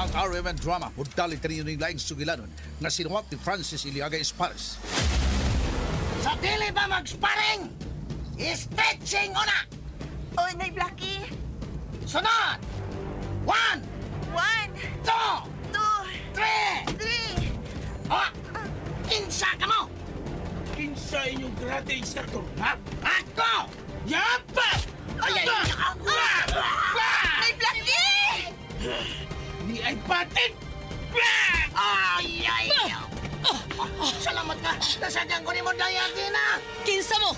Ang RMN Drama mudali kaninyo ning laing sugilanon nga sinuwat ni Francis Iliaga Espares. Sa dili ba mag-sparring? Stretching una! Oy, Nay Blackie. Sunod! 1, 1, 2, 2, 3! 3. Oh! Kinsa ka mo? Kinsa inyong karate instructor, ha? Ako! Yapa! Ay, ay, ay, Nay Blackie! Ni ay patit! Ay, ay! Salamat ka! Nasadyan ko ni mo Dayagina! Kinsa mo?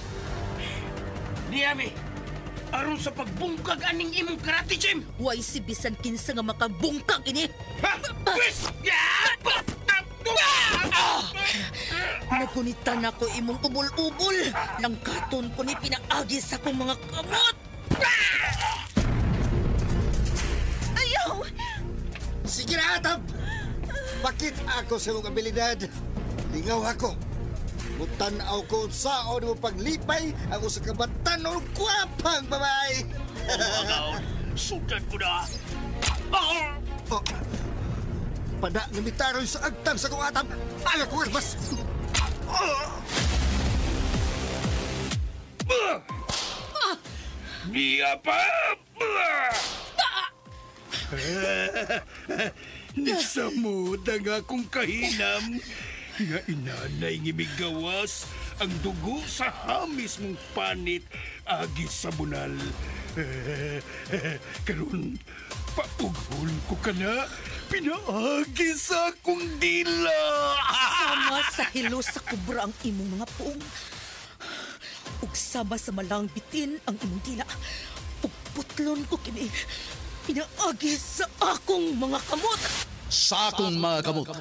Niyami, aron sa pagbungkag aning imong karate gym! Way si bisan kinsa nga makabungkag ini. Ha? Pwes! Yapa! Nagunitan ako imong ubol-ubol. Langkaton ko ni pinaagi sa akong mga kamot. Ayaw! Sige na, Atab! Bakit ako sa imong abilidad? Lingaw ako. Mutanaw ko saon mo paglipay ang usa ka batanon gwapang babae. Sudan ko na! Oh, pada nga mitaroy sa agtang sa kong atab. Aga ko armas. Niya pa! Nisamod ang akong kahinam nga inanay ng imigawas ang dugo sa hamis mong panit agi sa bunal. Karon paughol ko ka na, pinaagi sa akong dila. Sama sa hilo sa kubra ang imong mga puong. Ug sama sa malang bitin ang imong dila. Ug putlon ko kini. Pinaagi sa akong mga kamot. Sa akong mga kamot.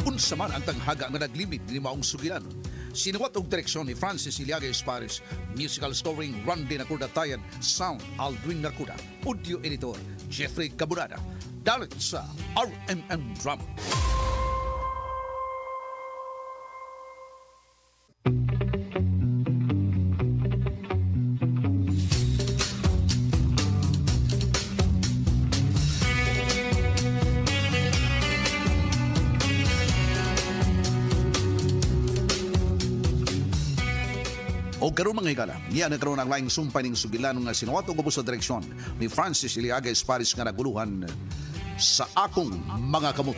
Unsa man ang tanghaga nga naglimit ni maong sugilanon. Sinuwat og direksyon ni Francis Iliaga Espares, musical scoring Randy Nakuda Tayan, sound Aldrin Nakuda, audio editor Jeffrey Cabunada. Dalit sa RMN Drama. O karon mga higala, niya na karon ang laing sumpay ning sugilanon nga sinuwat og ubos sa direksyon ni Francis Iliaga Espares nga naguluhan sa akong mga kamot.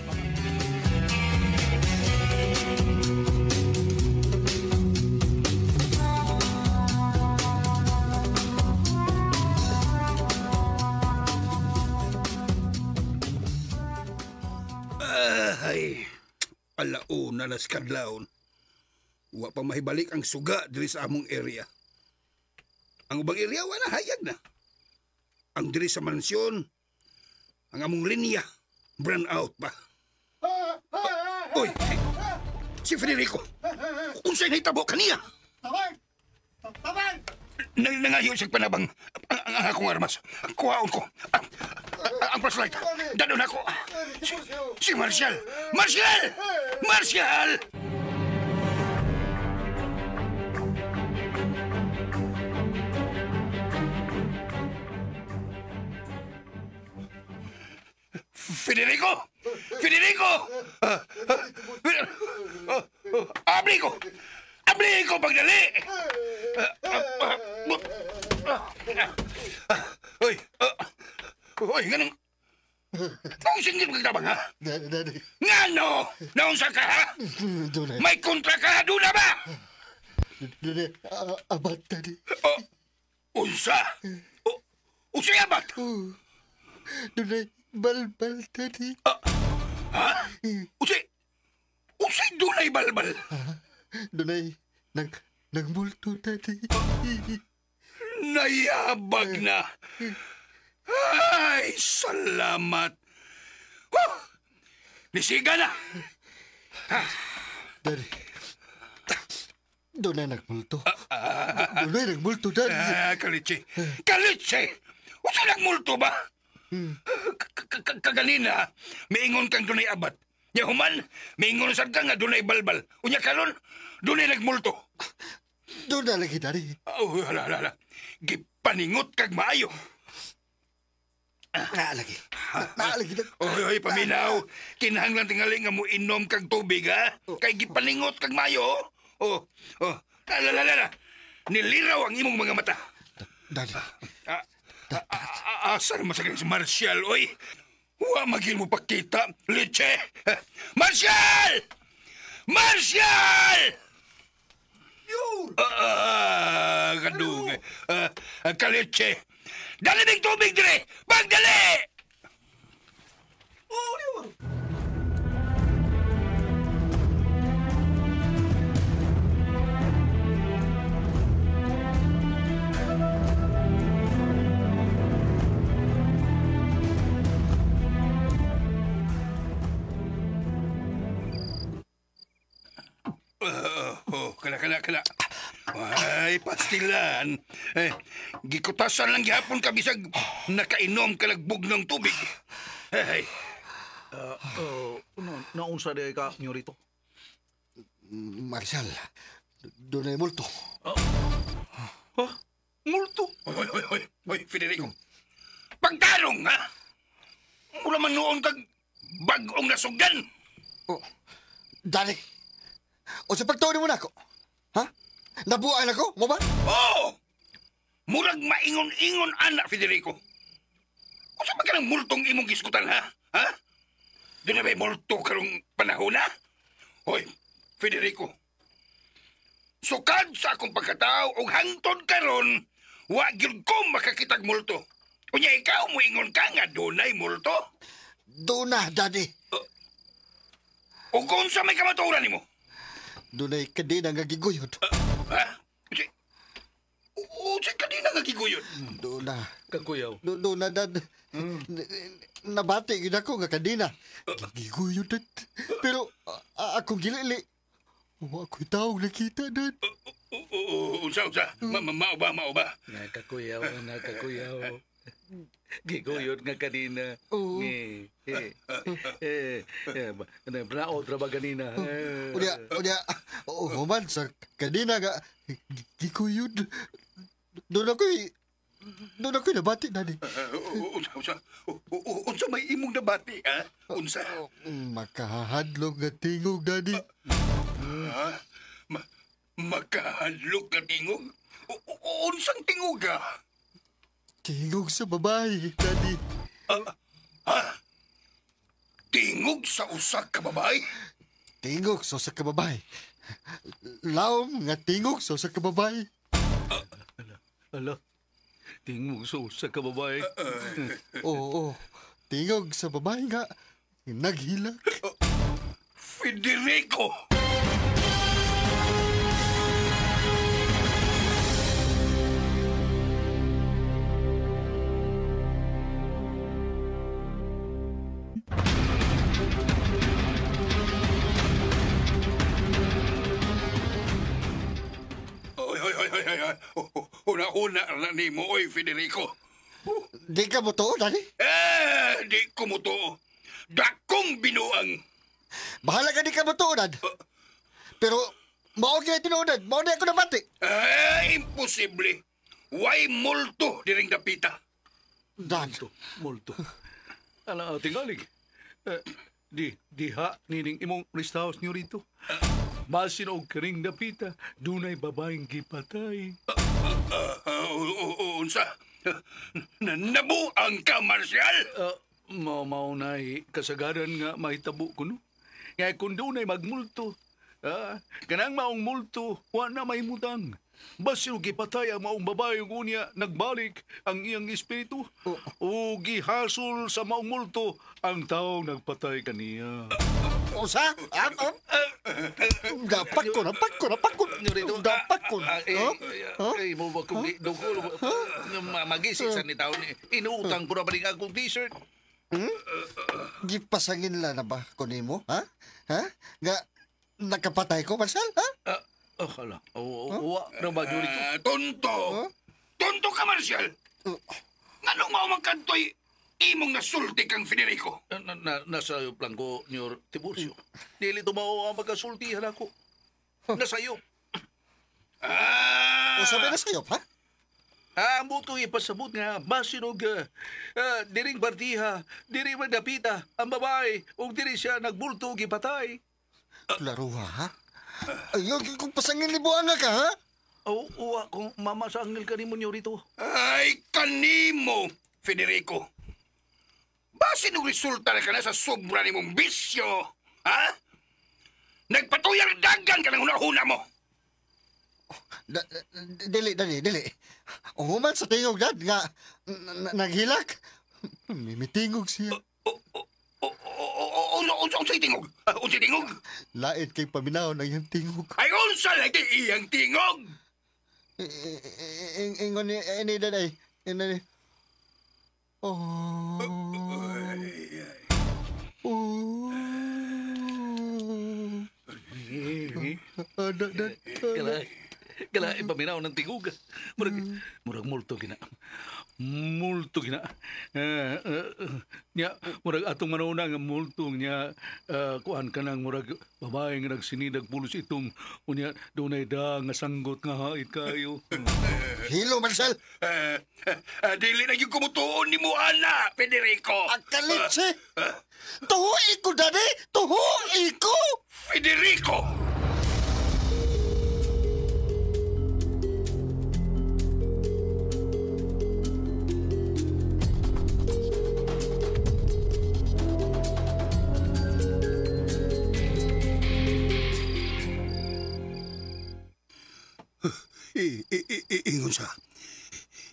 Ay, alauna na sa kadlawon. Wa pa mahibalik ang suga diri sa among area. Ang ubang area wa na hayag na. Ang diri sa mansyon, ang among linya, brand out pa. Oy, si Federico. Unsay nahitabo kaniya? Tabang! Tabang! Nangayo siyang panabang ang akong armas. Kuhaon ko. Ang flashlight. Dadon ako. Si Marcial! Marcial! Marcial! Federico! Federico! Abli ko! Abli ko pagdali! Uy! Uy, ganun. Kung singgit magtabang, ha? Daddy, daddy. Ngano? Naunsa ka, ha? Dunay. May kontra ka, duna ba? Dunay, abat, daddy. Oh, unsa? Unsa abat? Dunay, balbal, daddy. Ha? Unsay dunay balbal? Dunay, nagmulto, daddy. Nayabag na. Ay, salamat. Huh! Nisiga na. Daddy. Dunay nagmulto. Dunay nagmulto, daddy. Ah, kalitsi. Kalitsi! Unsa nagmulto ba? Kaganina, miingon kang dunay abat. Nya human, miingon sad ka nga dunay balbal. Unya karon, dunay nagmulto. Doon na lagi, Daddy. Oh, hala, hala, hala. Gipaningot kag maayo. Naalagi. Naalagi. Oy, oy, paminaw. Kinahanglan tingali nga mo inom kag tubig, ha? Kay gipaningot kag maayo. Oh, oh. Hala, hala, hala. Niliraw ang imong mga mata. Daddy. Asa naman sa si Marcial, oy? Wa magil mo pakita, leche. Marcial! Marcial! Yur! Kadungay. Kaleche. Dali ng tubig dire! Magdali! Oh, Yur! Oh, kala, kala, kala. Ay, pastilan. Eh, gikutasan lang gihapon ka bisag nakainom ka lagbog ng tubig. Ay, Naunsa di ka, Nyorito? Marcial, doon ay multo. Ha? Multo? Oy, oy, oy, oy, oy, Federico. Pagtarong, ha? Mula man noon kag bag-ong nasugdan. Oh, Daddy. O sa pagtuon mo na ako? Ha? Nabuan ako? Mo ba? Oo! Murag maingon-ingon, anak, Federico. Unsa ba ka ng multong imong giskutan, ha? Ha? Doon na ba'y multo karong panahon, ha? Hoy, Federico. Sukad sa akong pagkatao og hangtod karon, wa gyud ko makakitag multo. Unya ikaw moingon ka nga dunay multo? Doon na, Daddy. O kung sa may kamatuoran nimo? Doon ay kadena nga giguyod. Ha? Usa kadena nga giguyod? Doon na. Kakuyaw. Doon na, Dad. Nabati yun ako nga kadena. Giguyod, Dad. Pero akong gilili. Wa ako'y taong nakita, Dad. Unsa, unsa? Mao ba, mao ba? Nakakuyaw, nakakuyaw. Giguyod nga kanina. Oo. Braot ra ba kanina? Unya, unya. Oo, human sa kanina nga gikuyod. Doon ako'y nabati, Daddy. Unsa, unsa? Unsa may imong nabati, ha? Unsa? Makahadlok nga tingog, Daddy. Ha? Makahadlok nga tingog? Unsang tingog, ha? Tingog sa babae, Daddy. Ha? Tingog sa usa ka babae? Tingog sa usa ka babae. Laom nga tingog sa usa ka babae. Ala, tingog sa usa ka babae. Oo, tingog sa babae nga naghilak. Federico! Oy, oy, oy, oy, oy, oy. Una-una na nimo, oy, Federico. Di ka mo tuo, Daddy? Eh, di ko mo tuo. Dakong binuang. Bahala ka di ka mo tuo, Dad. Pero, mao gyud tinuod, Dad. Mao na ako nabati. Eh, imposible. Way multo diring dapita. Dad. Multo. Ala, tingalig. Diha nining imong rest house niyo rito. Basin og kiring dapita, dunay babaeng gipatay. Unsa? Nabuang ka, Marcial? Mao na'y kasagaran nga mahitabo kuno. Nga kung dunay magmulto, kanang maong multo, wa na mahimutang. Basin og gipatay ang maong babae ug unya nagbalik ang iyang espiritu. O gihasol sa maong multo ang taong nagpatay kaniya. Unsa? Am? Dapat ko, dapat ko, dapat ko. Dapat ko. Ay, mo ba kung dugol magisi sa ni taon ni inuutang ko na ba akong t-shirt? Gipasangin la na ba ko nimo, ha? Ha? Nga nakapatay ko, Marcel, ha? Oh, hala. Wa na ba rito? Tonto! Tonto ka, Marcial! Nganong mao man kadto'y imong nasulti kang Federico? Nasa plan ko, Nyor Tiburcio. Dili to mao ang pagkasultihan ako. Nasayo. O sabi na sa'yo, ha? Ang buot kong ipasabot nga, basin og diring bartiha, diri madapita, ang babae, ug diri siya nagbulto og ipatay. Klaro, ha? Ayaw, kung pasangin ni Buanga ka, ha? Oo, uwa, kung mamasangil ka ni mo rito. Ay, kanimo, Federico. Basin og resulta na ka na sa sobra ni mong bisyo, ha? Nagpatuyang dagan ka ng huna-huna mo. Dili, dali, dili. Human sa tingog, dad, nga naghilak. Mimitingog siya. Unsa tingog? Unsa tingog? Lait kay paminaw ng iyang tingog. Ay, unsa lagi iyang tingog? Ingon ni, ini, dad, ay. Ingon ni. Oh. Oh. Dad, dad. Kala ipaminaw ng tingog. Murag multo gina. Multo gina. Nya, murag atong manuna nga multo niya, kuan ka nang murag babae nga nagsinidag pulos itong unya dunay da nga sanggot nga hait kayo. Hilo, Marcel. Dili na yung kumutuon ni mo, ana, Federico. Akalitsi. Tuhuin ko, daddy. Tuhuin ko. Federico!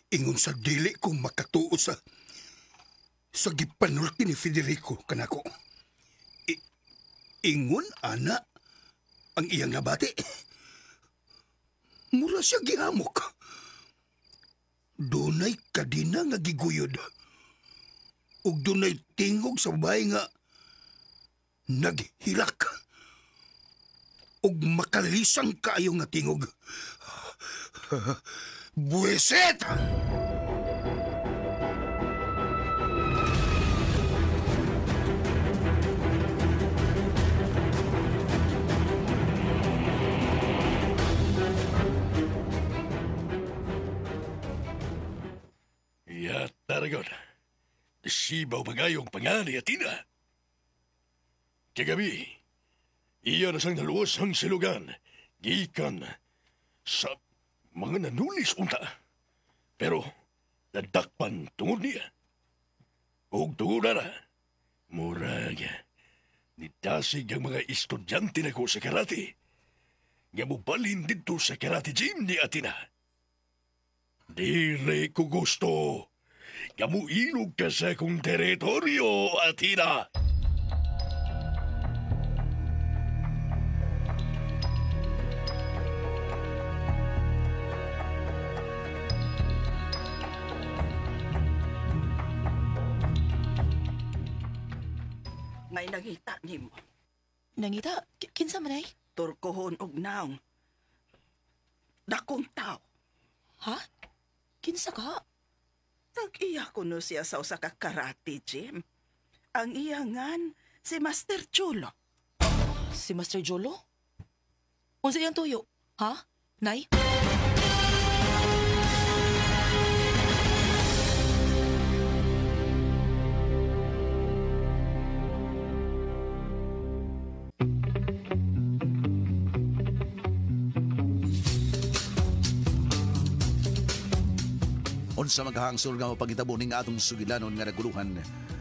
Ingon sa dili ko makatuo sa gipanulti ni Federico kanako. Ingon ana ang iyang nabati. Mura siya gihamok. Dunay kadina nga giguyod. Ug dunay tingog sa babae nga naghilak. Ug makalisang kaayo nga tingog. Buweset! Ya, taragon. Sibaw pagayong pangani Athena. Kagabi, iya na sang naluwas ang silugan, gikan sa mga nanulis unta. Pero nadakpan tungod niya. Ug tungod na, murag nidasig ang mga estudyante nako sa karate. Nga mobalhin didto sa karate gym ni Athena. Dili ko gusto. Kamuilog ka sa akong teritoryo, Athena. May nangita nimo. Nangita? Kinsa man ay? Turkohon og naong. Dakong tao. Ha? Kinsa ka? Tag-iya kuno siya sa usa ka karate gym. Ang iyangan si Master Cholo. Si Master Jolo? Unsa iyang tuyo? Ha? Nay? Unsa maghangsol nga mapagitabo ning atong sugilanon nga naguluhan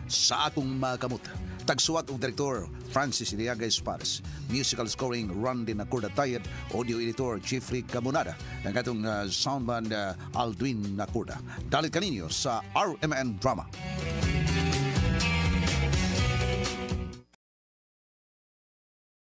sa akong makamot. Tagsuwat og direktor Francis Iliaga Espares, musical scoring Randy Nacorda Tayed, audio editor Jeffrey Camonada, ang atong soundman Aldwin Nacorda. Dalit kaninyo sa RMN Drama.